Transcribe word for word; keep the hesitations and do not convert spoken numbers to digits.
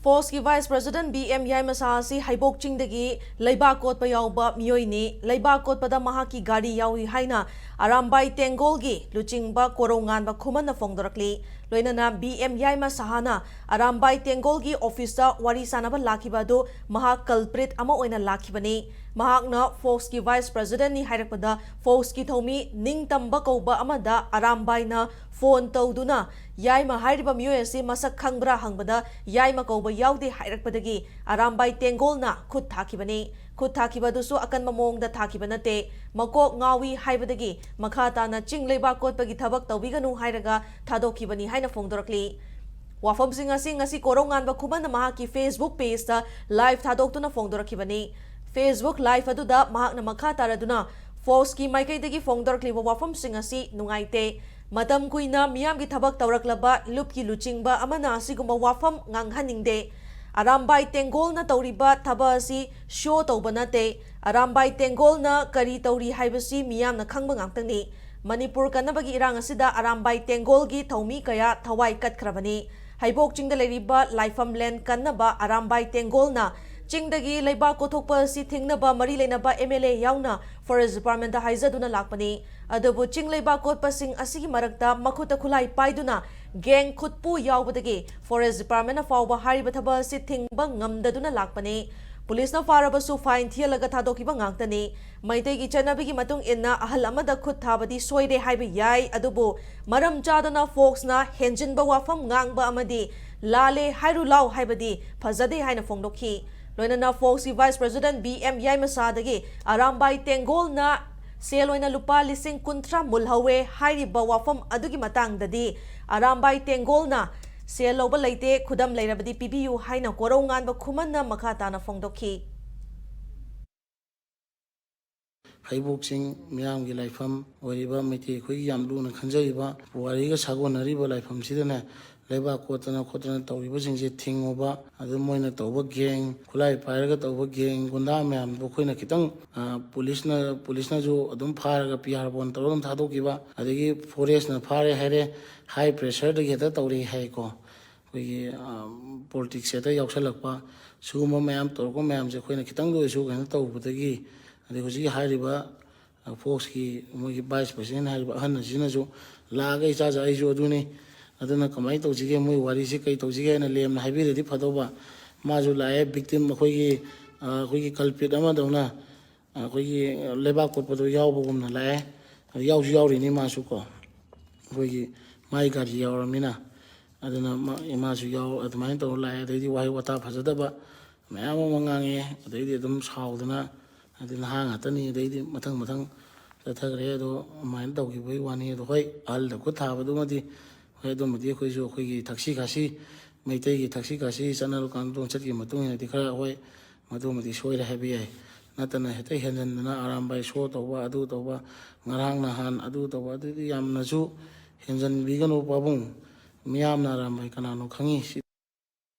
ꯐꯣꯛꯁꯀꯤ vice president B M ꯌꯥꯏꯃ ꯁꯍꯥ ꯑꯁꯤ ꯍꯩꯕꯣꯛ ꯆꯤꯡꯗꯒꯤ ꯂꯩꯕꯥꯛ ꯀꯣꯠꯄ ꯌꯥꯎꯕ ꯃꯤꯑꯣꯏꯅꯤ꯫ ꯂꯩꯕꯥꯛ ꯀꯣꯠꯄꯗ ꯃꯍꯥꯛꯀꯤ ꯒꯥꯔꯤ ꯌꯥꯎꯏ ꯍꯥꯏꯅ ꯑꯔꯥꯝꯕꯥꯏ ꯇꯦꯡꯒꯣꯜꯒꯤ ꯂꯨꯆꯤꯡꯕ ꯀꯣꯔꯧꯉꯥꯟꯕ ꯈꯨꯃꯟꯅ ꯐꯣꯡꯗꯣꯔꯛꯂꯤ꯫ ꯂꯣꯏꯅꯅ ꯕꯤ ꯑꯦꯝ ꯌꯥꯏꯃ ꯁꯍꯥꯅ ꯑꯔꯥꯝꯕꯥꯏ ꯇꯦꯡꯒꯣꯜꯒꯤ ꯑꯣꯐꯤꯁꯇ ꯋꯥꯔꯤ ꯁꯥꯅꯕ ꯂꯥꯛꯈꯤꯕ ꯑꯗꯨ ꯃꯍꯥꯛ ꯀꯜꯄ꯭ꯔꯤꯠ ꯑꯃ ꯑꯣꯏꯅ ꯂꯥꯛꯈꯤꯕꯅꯤ꯫ ꯃꯍꯥꯛꯅ ꯐꯣꯛꯁꯀꯤ ꯚꯥꯏꯁ ꯄ꯭ꯔꯦꯁꯤꯗꯦꯟꯠꯅꯤ ꯍꯥꯏꯔꯛꯄꯗ ꯐꯣꯛꯁꯀꯤ ꯊꯧꯃꯤ ꯅꯤꯡꯇꯝꯕ ꯀꯧꯕ ꯑꯃꯗ ꯑꯔꯥꯝꯕꯥꯏꯅ ꯐꯣꯟ ꯇꯧꯗꯨꯅ ꯌꯥꯏꯃ ꯍꯥꯏꯔꯤꯕ ꯃꯤꯑꯣꯏ ꯑꯁꯤ ꯃꯁꯛ ꯈꯪꯕ꯭ꯔꯥ ꯍꯪꯕꯗ ꯌꯥꯏꯃ ꯀꯧꯕ ꯌꯥꯎꯗꯦ ꯍꯥꯏꯔꯛꯄꯗꯒꯤ ꯑꯔꯥꯝꯕꯥꯏ ꯇꯦꯡꯒꯣꯜꯅ ꯈꯨꯠ ꯊꯥꯈꯤꯕꯅꯤ꯫ ꯈꯨꯠ ꯊꯥꯈꯤꯕ ꯑꯗꯨꯁꯨ ꯑꯀꯟꯕ ꯃꯑꯣꯡꯗ ꯊꯥꯈꯤꯕ ꯅꯠꯇꯦ꯫ ꯃꯀꯣꯛ ꯉꯥꯎꯏ ꯍꯥꯏꯕꯗꯒꯤ ꯃꯈꯥ ꯇꯥꯅ ꯆꯤꯡ ꯂꯩꯕꯥꯛ ꯀꯣꯠꯄꯒꯤ ꯊꯕꯛ ꯇꯧꯕꯤꯒꯅꯨ ꯍꯥꯏꯔꯒ ꯊꯥꯗꯣꯛꯈꯤꯕꯅꯤ ꯍꯥꯏꯅ ꯐꯣꯡꯗꯣꯔꯛꯂꯤ꯫ ꯋꯥꯐꯝꯁꯤꯡ ꯑꯁꯤ ꯉꯁꯤ ꯀꯣꯔꯧꯉꯥꯟꯕ ꯈꯨꯃꯟꯅ ꯃꯍꯥꯛꯀꯤ Facebook pageꯇ live ꯊꯥꯗꯣꯛꯇꯨꯅ ꯐꯣꯡꯗꯣꯔꯛꯈꯤꯕꯅꯤ꯫ Facebook live ꯑꯗꯨꯗ ꯃꯍꯥꯛꯅ ꯃꯈꯥ ꯇꯥꯔꯗꯨꯅ ꯐꯣꯛꯁꯀꯤ ꯃꯥꯏꯀꯩꯗꯒꯤ ꯐꯣꯡꯗꯣꯔꯛꯂꯤꯕ ꯋꯥꯐꯝꯁꯤꯡ ꯑꯁꯤ ꯅꯨꯡꯉꯥꯏꯇꯦ꯫ ꯃꯇꯝ ꯀꯨꯏꯅ ꯃꯤꯌꯥꯝꯒꯤ ꯊꯕꯛ ꯇꯧꯔꯛꯂꯕ ꯂꯨꯞꯀꯤ ꯂꯨꯆꯤꯡꯕ ꯑꯃꯅ ꯑꯁꯤꯒꯨꯝꯕ ꯋꯥꯐꯝ ꯉꯥꯡꯍꯟꯅꯤꯡꯗꯦ꯫ ꯑꯔꯥꯝꯕꯥꯏ ꯇꯦꯡꯒꯣꯜꯅ ꯇꯧꯔꯤꯕ ꯊꯕꯛ ꯑꯁꯤ ꯁꯣ ꯇꯧꯕ ꯅꯠꯇꯦ꯫ ꯑꯔꯥꯝꯕꯥꯏ ꯇꯦꯡꯒꯣꯜꯅ ꯀꯔꯤ ꯇꯧꯔꯤ ꯍꯥꯏꯕꯁꯤ ꯃꯤꯌꯥꯝꯅ ꯈꯪꯕ ꯉꯥꯛꯇꯅꯤ꯫ ꯃꯅꯤꯄꯨꯔ ꯀꯟꯅꯕꯒꯤ ꯏꯔꯥꯡ ꯑꯁꯤꯗ ꯑꯔꯥꯝꯕꯥꯏ ꯇꯦꯡꯒꯣꯜꯒꯤ ꯊꯧꯃꯤ ꯀꯌꯥ ꯊꯋꯥꯏ ꯀꯠꯈ꯭ꯔꯕꯅꯤ꯫ ꯍꯩꯕꯣꯛ ꯆꯤꯡꯗ ꯂꯩꯔꯤꯕ ꯂꯥꯏꯐꯝ ꯂꯦꯟ ꯀꯟꯅꯕ ꯑꯔꯥꯝꯕꯥꯏ ꯇꯦꯡꯒꯣꯜꯅ ꯆꯤꯡꯗꯒꯤ ꯂꯩꯕꯥꯛ ꯀꯣꯊꯣꯛꯄ ꯑꯁꯤ ꯊꯤꯡꯅꯕ ꯃꯔꯤ ꯂꯩꯅꯕ ꯑꯦꯝ ꯑꯦꯜ ꯑꯦ ꯌꯥꯎꯅ ꯐꯣꯔꯦꯁ ꯗꯤꯄꯥꯔꯠꯃꯦꯟꯗ ꯍꯥꯏꯖꯗꯨꯅ ꯂꯥꯛꯄꯅꯤ꯫ ꯑꯗꯨꯕꯨ ꯆꯤꯡ ꯂꯩꯕꯥꯛ ꯀꯣꯠꯄꯁꯤꯡ ꯑꯁꯤꯒꯤ ꯃꯔꯛꯇ ꯃꯈꯨꯠꯇ ꯈꯨꯠꯂꯥꯏ ꯄꯥꯏꯗꯨꯅ ꯒꯦꯡ ꯈꯨꯠꯄꯨ ꯌꯥꯎꯕꯗꯒꯤ ꯐꯣꯔꯦꯁ ꯗꯤꯄꯥꯔꯠꯃꯦꯟꯅ ꯐꯥꯎꯕ ꯍꯥꯏꯔꯤꯕ ꯊꯕꯛ ꯑꯁꯤ ꯊꯤꯡꯕ ꯉꯝꯗꯗꯨꯅ ꯂꯥꯛꯄꯅꯤ꯫ ꯄꯨꯂꯤꯁꯅ ꯐꯥꯔꯕꯁꯨ ꯐꯥꯏꯟ ꯊꯤꯍꯜꯂꯒ ꯊꯥꯗꯣꯛꯈꯤꯕ ꯉꯥꯛꯇꯅꯤ꯫ ꯃꯩꯇꯩꯒꯤ ꯆꯠꯅꯕꯤꯒꯤ ꯃꯇꯨꯡ ꯏꯟꯅ ꯑꯍꯜ ꯑꯃꯗ ꯈꯨꯠ ꯊꯥꯕꯗꯤ ꯁꯣꯏꯔꯦ ꯍꯥꯏꯕ ꯌꯥꯏ, ꯑꯗꯨꯕꯨ ꯃꯔꯝ ꯆꯥꯗꯅ ꯐꯣꯛꯁꯅ ꯍꯦꯟꯖꯤꯟꯕ ꯋꯥꯐꯝ ꯉꯥꯡꯕ ꯑꯃꯗꯤ ꯂꯥꯜꯂꯦ ꯍꯥꯏꯔꯨ ꯂꯥꯎ ꯍꯥꯏꯕꯗꯤ ꯐꯖꯗꯦ ꯍꯥꯏꯅ ꯐꯣꯡꯗꯣꯛꯈꯤ꯫ ꯂꯣꯏꯅꯅ ꯐꯣꯛꯁꯀꯤ ꯚꯥꯏꯁ ꯄ꯭ꯔꯦꯁꯤꯗꯦꯟꯠ ꯕꯤ ꯑꯦꯝ ꯌꯥꯏꯃꯁꯥꯗꯒꯤ ꯑꯔꯥꯝꯕꯥꯏ ꯇꯦꯡꯒꯣꯜꯅ ꯁꯦꯜ ꯑꯣꯏꯅ ꯂꯨꯄꯥ ꯂꯤꯁꯤꯡ ꯀꯨꯟꯊ꯭ꯔꯥ ꯃꯨꯜꯍꯧꯋꯦ ꯍꯥꯏꯔꯤꯕ ꯋꯥꯐꯝ ꯑꯗꯨꯒꯤ ꯃꯇꯥꯡꯗꯗꯤ ꯑꯔꯥꯝꯕꯥꯏ ꯇꯦꯡꯒꯣꯜꯅ ꯁꯦꯜ ꯂꯧꯕ ꯂꯩꯇꯦ, ꯈꯨꯗꯝ ꯂꯩꯔꯕꯗꯤ ꯄꯤꯕꯤꯌꯨ ꯍꯥꯏꯅ ꯀꯣꯔꯧꯉꯥꯟꯕ ꯈꯨꯃꯟꯅ ꯃꯈꯥ ꯇꯥꯅ ꯐꯣꯡꯗꯣꯛꯈꯤ꯫ ꯍꯩꯕꯣꯛ ꯆꯤꯡ ꯃꯤꯌꯥꯝꯒꯤ ꯂꯥꯏꯐꯝ ꯑꯣꯏꯔꯤꯕ ꯃꯩꯇꯩ ꯑꯩꯈꯣꯏꯒꯤ ꯌꯥꯝ ꯂꯨꯅ ꯈꯟꯖꯔꯤꯕ ꯄꯨꯋꯥꯔꯤꯒ ꯁꯥꯒꯣꯟꯅꯔꯤꯕ ꯂꯥꯏꯐꯝꯁꯤꯗꯅꯦ, ꯂꯩꯕꯥꯛ ꯀꯣꯠꯇꯅ ꯈꯣꯠꯇꯅ ꯇꯧꯔꯤꯕꯁꯤꯡꯁꯦ ꯊꯤꯡꯉꯨꯕ, ꯑꯗꯨ ꯃꯣꯏꯅ ꯇꯧꯕ ꯒꯦꯡ, ꯈꯨꯠꯂꯥꯏ ꯄꯥꯏꯔꯒ ꯇꯧꯕ ꯒꯦꯡ, ꯒꯨꯟꯗꯥ ꯃꯌꯥꯝꯗꯣ ꯑꯩꯈꯣꯏꯅ ꯈꯤꯇꯪ, ꯑ, ꯄꯨꯂꯤꯁꯅ, ꯄꯨꯂꯤꯁꯅꯁꯨ ꯑꯗꯨꯝ ꯐꯥꯔꯒ ꯄꯤ ꯑꯥꯔ ꯕꯣꯟ ꯇꯧꯔꯒ ꯑꯗꯨꯝ ꯊꯥꯗꯣꯛꯈꯤꯕ, ꯑꯗꯒꯤ ꯐꯣꯔꯦꯁꯅ ꯐꯥꯔꯦ ꯍꯥꯏꯔꯦ, ꯍꯥꯏ ꯄ꯭ꯔꯦꯁꯔꯗꯒꯤ ꯍꯦꯛꯇ ꯇꯧꯔꯛꯏ ꯍꯥꯏꯀꯣ꯫ ꯑꯩꯈꯣꯏꯒꯤ ꯄꯣꯂꯤꯇꯤꯛꯁꯁꯦ ꯍꯦꯛꯇ ꯌꯥꯎꯁꯜꯂꯛꯄ, ꯁꯤꯒꯨꯝꯕ ꯃꯌꯥꯝ ꯇꯧꯔꯛꯄ ꯃꯌꯥꯝꯁꯦ ꯑꯩꯈꯣꯏꯅ ꯈꯤꯇꯪꯗ ꯑꯣꯏꯔꯁꯨ ꯀꯩꯅꯣ ꯇꯧꯕꯗꯒꯤ, ꯑꯗꯩ ꯍꯧꯖꯤꯛꯀꯤ ꯍꯥꯏꯔꯤꯕ ꯐꯣꯛꯁꯀꯤ ꯃꯣꯏꯒꯤ ꯚꯥꯏꯁ ꯄ꯭ꯔꯁꯤꯗꯦꯟ ꯍꯥꯏꯔꯤꯕ ꯑꯍꯟ ꯑꯁꯤꯅꯁꯨ ꯂꯥꯛꯑꯒ, "ꯏꯆꯥꯁꯦ, ꯑꯩꯁꯨ ꯑꯗꯨꯅꯤ, ꯑꯗꯨꯅ ꯀꯃꯥꯏꯅ ꯇꯧꯁꯤꯒꯦ, ꯃꯣꯏ ꯋꯥꯔꯤꯁꯤ ꯀꯩ ꯇꯧꯁꯤꯒꯦ?" ꯍꯥꯏꯅ ꯂꯦꯝꯅ ꯍꯥꯏꯕꯤꯔꯗꯤ ꯐꯗꯧꯕ꯫ ꯃꯥꯁꯨ ꯂꯥꯛꯑꯦ, ꯚꯤꯛꯇꯤꯝ, ꯑꯩꯈꯣꯏꯒꯤ ꯑꯩꯈꯣꯏꯒꯤ ꯀꯜꯄ꯭ꯔꯤꯠ ꯑꯃꯗꯧꯅ, ꯑꯩꯈꯣꯏꯒꯤ ꯂꯩꯕꯥꯛ ꯀꯣꯠꯄꯗꯣ ꯌꯥꯎꯕꯒꯨꯝꯅ ꯂꯥꯛꯑꯦ꯫ ꯑꯗꯨ ꯌꯥꯎꯁꯨ ꯌꯥꯎꯔꯤꯅꯤ ꯃꯥꯁꯨ ꯀꯣ, ꯑꯩꯈꯣꯏꯒꯤ ꯃꯥꯒꯤ ꯒꯥꯔꯤ ꯌꯥꯎꯔꯃꯤꯅ꯫ ꯑꯗꯨꯅ ꯃꯥ-, ꯃꯥꯁꯨ ꯌꯥꯎ-, ꯑꯗꯨꯃꯥꯏꯅ ꯇꯧꯔ ꯂꯥꯛꯑꯦ꯫ ꯑꯗꯩꯗꯤ ꯋꯥꯍꯩ ꯋꯥꯇꯥ ꯐꯖꯗꯕ ꯃꯌꯥꯝ ꯑꯃ ꯉꯥꯡꯉꯦ꯫ ꯑꯗꯩꯗꯤ ꯑꯗꯨꯝ ꯁꯥꯎꯗꯅ, ꯑꯗꯩ ꯅꯍꯥ ꯉꯥꯛꯇꯅꯤ, ꯑꯗꯩꯗꯤ ꯃꯊꯪ ꯃꯊꯪ ꯆꯠꯊꯈ꯭ꯔꯦ꯫ ꯑꯗꯣ ꯑꯗꯨꯃꯥꯏꯅ ꯇꯧꯈꯤꯕꯒꯤ ꯋꯥꯅꯤ꯫ ꯑꯗꯣ ꯍꯣꯏ, ꯑꯍꯜꯗ ꯈꯨꯠ ꯊꯥꯕꯗꯨꯃꯗꯤ, ꯍꯣꯏ, ꯑꯗꯨꯃꯗꯤ ꯑꯩꯈꯣꯏꯁꯨ ꯑꯩꯈꯣꯏꯒꯤ ꯊꯛꯁꯤ ꯈꯥꯁꯤ, ꯃꯩꯇꯩꯒꯤ ꯊꯛꯁꯤ ꯈꯥꯁꯤ ꯆꯠꯅ ꯀꯥꯡ ꯂꯣꯟꯆꯠꯀꯤ ꯃꯇꯨꯡ ꯏꯟꯅꯗꯤ ꯈꯔ, ꯍꯣꯏ, ꯃꯗꯨꯃꯗꯤ ꯁꯣꯏꯔꯦ ꯍꯥꯏꯕ ꯌꯥꯏ꯫ ꯅꯠꯇꯅ ꯍꯦꯛꯇ ꯍꯦꯟꯖꯟꯗꯅ ꯑꯔꯥꯝꯕꯥꯏ ꯁꯣ ꯇꯧꯕ, ꯑꯗꯨ ꯇꯧꯕ, ꯉꯔꯥꯡ ꯅꯍꯥꯟ ꯑꯗꯨ ꯇꯧꯕ, ꯑꯗꯨꯗꯤ ꯌꯥꯝꯅꯁꯨ ꯍꯦꯟꯖꯟꯕꯤꯒꯅꯨ ꯄꯥꯕꯨꯡ꯫ ꯃꯤꯌꯥꯝꯅ ꯑꯔꯥꯝꯕꯥꯏ ꯀꯅꯥꯅꯣ ꯈꯪꯉꯤ꯫ ꯁꯤ